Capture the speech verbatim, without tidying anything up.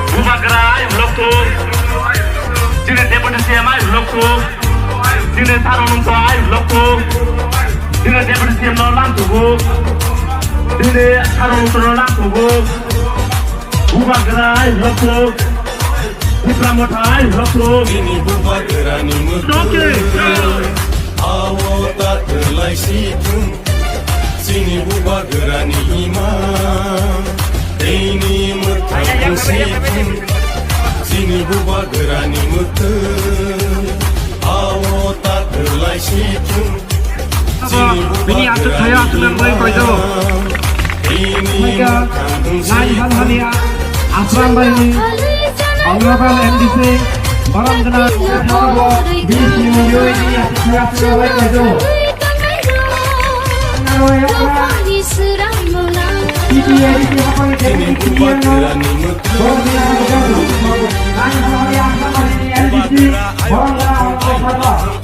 Bubagra ayuk lokthung. Chini Deputy C M ayuk lokthung. Chini Sarunungto ayuk lokthung. Chini Deputy C M no lang tubu. Chini Sarunungto no lang tubu. Bubagra ayuk lokthung. Tipra Motha ayuk lokthung. Chini Bubagrani mwkhwtwng. Awo ta kwlai si thung. Chini Bubagrani ima, teini mwkhang si thung. Chini Bubagrani mwkhwtwng, awo ta kwlai si thung. Bini aswk thaio, aswk nang bai koijago. Teini mwkhang si thung. Asram bai ni. Honorable M D C, borom gwnang, B C U ni aswk khairokbai kaijo. T T A D C hapani Deputy T T A no, borom gwnang, Nai Hapani Asram Bari ni M D C, borom gwnang,